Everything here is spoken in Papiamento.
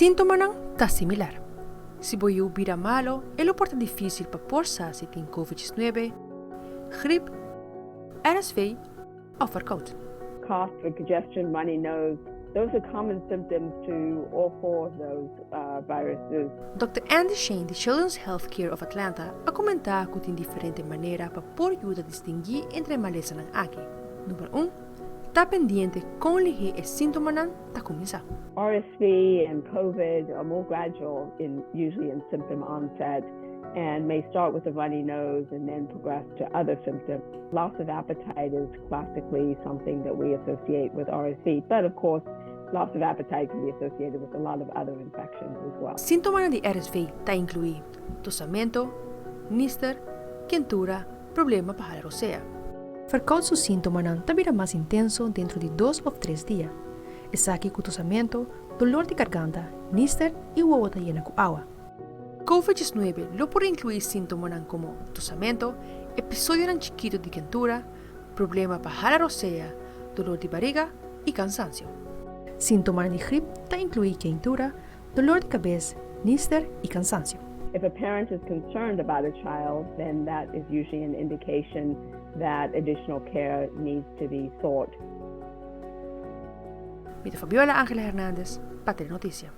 Síntomanan ta similar. Si bo yu bira malo, e lo por ta difísil pa por sa si tin Covid 19, grip, RSV òf verkoud. Cough, congestion, runny nose, those are common symptoms to all four of those viruses. Dòkter Andy Shane di Children's Healthcare of Atlanta a komentá ku tin diferente manera pa por yuda distinguí entre e malesanan aki. Number un, ta pendiente kon lihé e síntomanan ta kuminsá. RSV and COVID are more gradual in usually in symptom onset and may start with a runny nose and then progress to other symptoms. Loss of appetite is classically something that we associate with RSV, but of course loss of appetite can be associated with a lot of other infections as well. Síntomanan di RSV ta inkluí tosamentu, nister, kentura, problema pa hala rosea. Verkoud su síntomanan ta bira mas intenso dentro di 2 òf 3 dia. Esaki ku tosamentu, dolor di garganta, nister i wowo ta yena ku awa. COVID-19 lo por inkluí síntomanan komo tosamentu, episodionan chikitu di kentura, problema pa hala rosea, dolor di barriga i kansansio. Síntomanan di grip ta inkluí kentura, dolor di kabes, nister i kansansio. If a parent is concerned about a child, then that is usually an indication that additional care needs to be sought. Mi ta Fabiola Angela Hernandez, pa Telenotisia.